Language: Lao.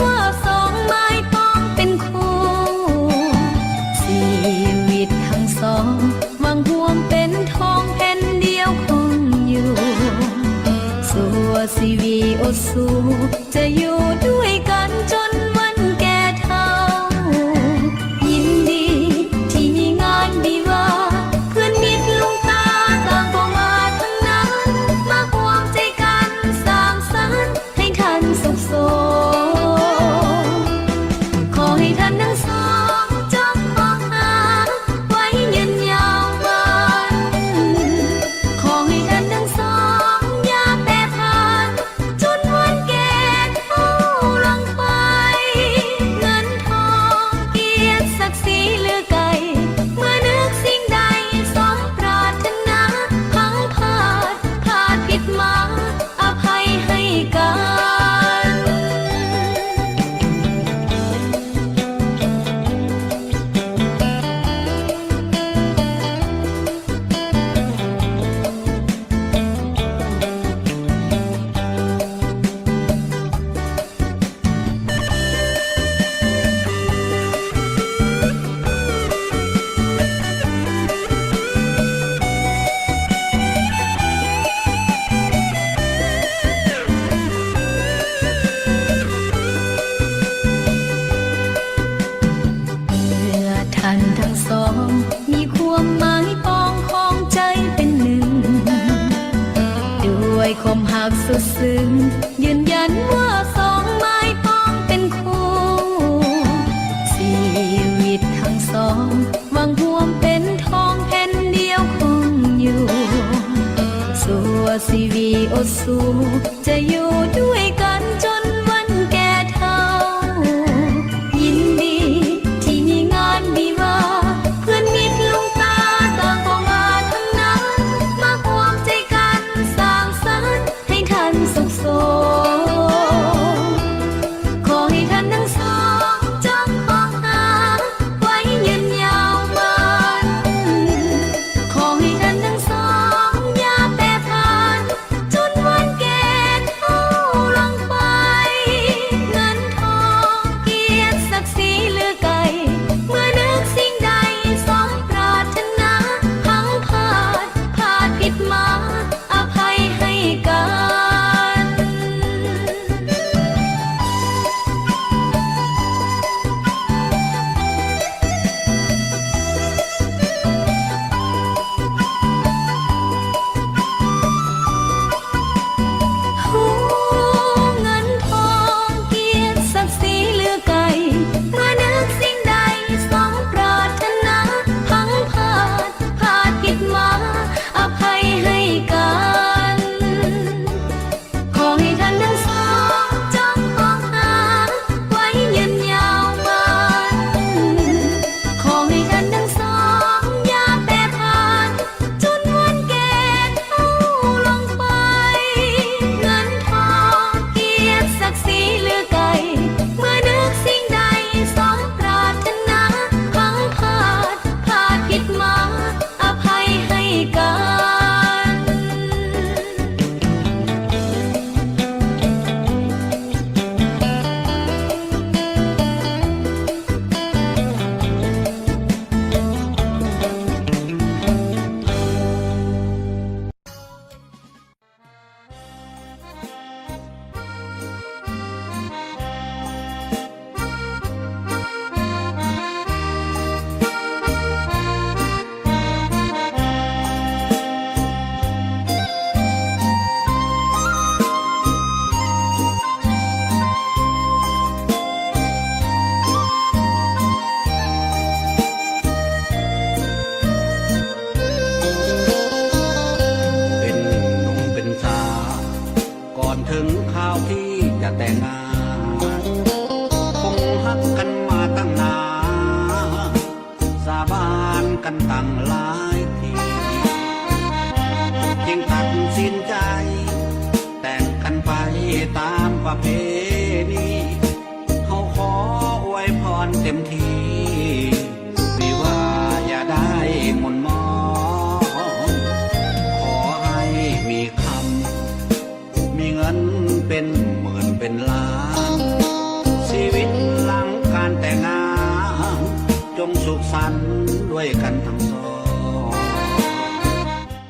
ວ່າສອງໝາຍປອງເປັນຄູ່ ຊີວິດທັງສອງຫວັງຮ່ວມເປັນທອງແຜ່ນດຽວຄົງຢູ່ ຊົ່ວຊີວິດອົດສູ້ ຈະຢູ່ດ້ວຍກັນຈົນວັນແກ່ເຖົ້າ. ຍິນດີທີ່ມີງານວິວາ ເພື່ອນມິດລຸງປ້າຕ່າງກໍມາທັງນັ້ນ ມາຮ່ວມໃຈກັນສ້າງສັນໃຫ້ທ່ານສຸກສົມ. ຂໍໃຫ້ທ່ານທັງສອງຈົ່ງຄອງຫາໄວ້ຍືນຍາວນານ ຂໍໃຫ້ທ່ານທັງສອງຢ່າແປຜັນ ຈົນວັນແກ່ເຖົ້າລ່ວງໄປ ເງິນທອງກຽດສັກສີຫຼືໄກ ເມື່ອນຶກສິ່ງໃດສົມປາດຖະໜາ ພັງພາດພາດຜິດມາ ອະໄພໃຫ້ກັນ. ເມື່ອທ່ານທັງສອງມີຄວາມໝາຍປອງຂອງໃຈເປັນໜຶ່ງ ດ້ວຍຄວາມຮັກສຸດຊຶ້ງ ຢືນຢັນວ່າສອງໝາຍປອງເປັນຄູ່ ຊີວິດທັງສອງຫວັງຮ່ວມເປັນທອງແຜ່ນດຽວຄົງຢູ່ ຊົ່ວຊີວິດອົດສູ້ ຈະຢູ່ດ້ວຍກັນຈົນວັນແກ່ເຖົ້າ. ຍິນດີທີ່ມີງານວິວາ ເພື່ອນມິດລຸງປ້າຕ່າງກໍມາທັງນັ້ນ ມາຮ່ວມໃຈກັນສ້າງສັນໃຫ້ທ່ານສຸກສົມ. ຂໍໃຫ້ທ່ານທັງສອງຈົ່ງຄອງຫາໄວ້ຍືນຍາວນານ ຂໍໃຫ້ທ່ານທັງສອງຢ່າແປຜັນ ຈົນວັນແກ່ເຖົ້າລົງໄປ ເງິນທອງກຽດສັກສີຫຼືໄກ ເມື່ອນຶກສິ່ງໃດສົມປາດຖະໜາ ພັງພາດພາດຜິດມາ ອະໄພໃຫ້ກັນ. ເງິນທອງກຽດສັກສີຫຼືໄກ ເມື່ອນຶກສິ່ງໃດສົມປາດຖະໜາ ພັງພາດພາດຜິດມາ ອະໄພໃຫ້ກັນ. ຂໍໃຫ້ທ່ານທັງສອງຈົ່ງຄອງຫາໄວ້ຍືນຍາວນານ ຂໍໃຫ້ທ່ານທັງສອງຢ່າແປຜັນ ຈົນວັນແກ່ເຖົ້າລົງໄປ ເງິນທອງກຽດສັກສີຫຼືໄກ ເມື່ອນຶກສິ່ງໃດສົມປາດຖະໜາ ພັງພາດພາດຜິດມາ ອະໄພໃຫ້ກັນ. ເປັນໜຸ່ມເປັນສາວ ກ່ອນເຖິງຄາວທີ່ຈະແຕ່ງງານ ຄົງຮັກກັນມາຕັ້ງນານ ສາບານກັນຕັ້ງຫຼາຍທີ ຈຶ່ງຕັດສິນໃຈ ແຕ່ງກັນໄປຕາມປະເພນີ ເຮົາຂໍອວຍພອນເຕັມທີ່ ວິວາຢ່າໄດ້ໝຸ່ນມອງ ຂໍໃຫ້ມີຄຳ ມີເງິນເປັນໝື່ນເປັນລ້ານ ສັນດ້ວຍກັນທັງ